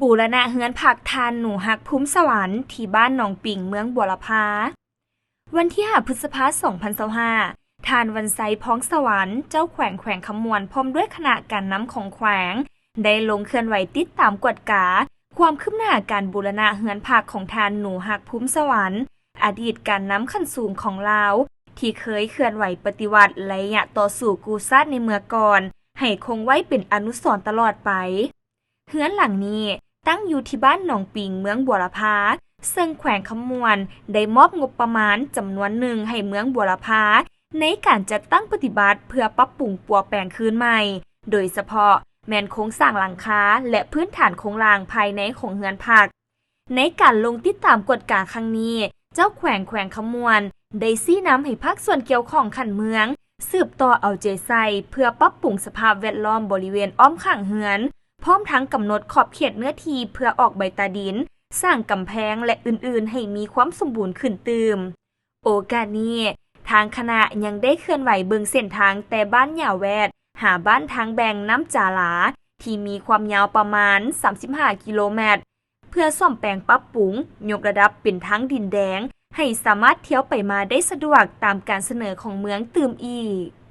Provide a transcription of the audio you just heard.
ບູລະນະເຮືອນພັກທ່ານໜູຮັກ ພູມສະຫວັນ ທີ່ບ້ານໜອງປິງ ເມືອງບົວລະພາ. ວັນທີຫ້າ ພຶດສະພາ ສອງພັນຊາວຫ້າ ທ່ານ ວັນໄຊ ພອງສະຫວັນ ເຈົ້າແຂວງແຂວງຄຳມ່ວນ ພ້ອມດ້ວຍຄະນະການນຳຂອງແຂວງ ໄດ້ລົງເຄື່ອນໄຫວຕິດຕາມກວດກາຄວາມຄືບໜ້າການບູລະນະເຮືອນພັກຂອງທ່ານ ໜູຮັກ ພູມສະຫວັນ ອະດີດການນຳຂັ້ນສູງຂອງລາວ ທີ່ເຄີຍເຄື່ອນໄຫວປະຕິວັດໄລຍະຕໍ່ສູ້ກູ້ຊາດໃນເມື່ອກ່ອນ ໃຫ້ຄົງໄວ້ເປັນອະນຸສອນຕະຫຼອດໄປ. ເຮືອນຫຼັງນີ້ຕັ້ງຢູ່ທີ່ບ້ານໜອງປິງ ເມືອງບົວລະພາ, ເຊິ່ງແຂວງຄຳມ່ວນໄດ້ມອບງົບປະມານຈຳນວນໜຶ່ງໃຫ້ເມືອງບົວລະພາ ໃນການຈັດຕັ້ງປະຕິບັດເພື່ອປັບປຸງປົວແປງຄືນໃໝ່, ໂດຍສະເພາະແມ່ນໂຄງສ້າງຫຼັງຄາ ແລະ ພື້ນຖານໂຄງລ່າງພາຍໃນຂອງເຮືອນພັກ. ໃນການລົງຕິດຕາມກວດກາຄັ້ງນີ້, ເຈົ້າແຂວງແຂວງຄຳມ່ວນໄດ້ຊີ້ນຳໃຫ້ພາກສ່ວນກ່ຽວຂ້ອງຂັ້ນເມືອງ ສືບຕໍ່ເອົາໃຈໃສ່ເພື່ອປັບປຸງສະພາບແວດລ້ອມບໍລິເວນອ້ອມຂ້າງເຮືອນ, ພ້ອມທັງກຳນົດຂອບເຂດເນື້ອທີ່ເພື່ອອອກໃບຕາດິນ, ສ້າງກຳແພງ ແລະ ອື່ນໆ ໃຫ້ມີຄວາມສົມບູນຂຶ້ນຕື່ມ. ໂອກາດນີ້, ທາງຄະນະຍັງໄດ້ເຄື່ອນໄຫວເບິ່ງເສັ້ນທາງແຕ່ບ້ານຫຍ້າແວດ ຫາບ້ານທາງແບ່ງນ້ຳຈາລາ ທີ່ມີຄວາມຍາວປະມານສາມສິບຫ້າກິໂລແມັດ ເພື່ອສ້ອມແປງປັບປຸງ, ຍົກລະດັບເປັນທາງດິນແດງ ໃຫ້ສາມາດທຽວໄປມາໄດ້ສະດວກຕາມການສະເໜີຂອງເມືອງຕື່ມອີກ.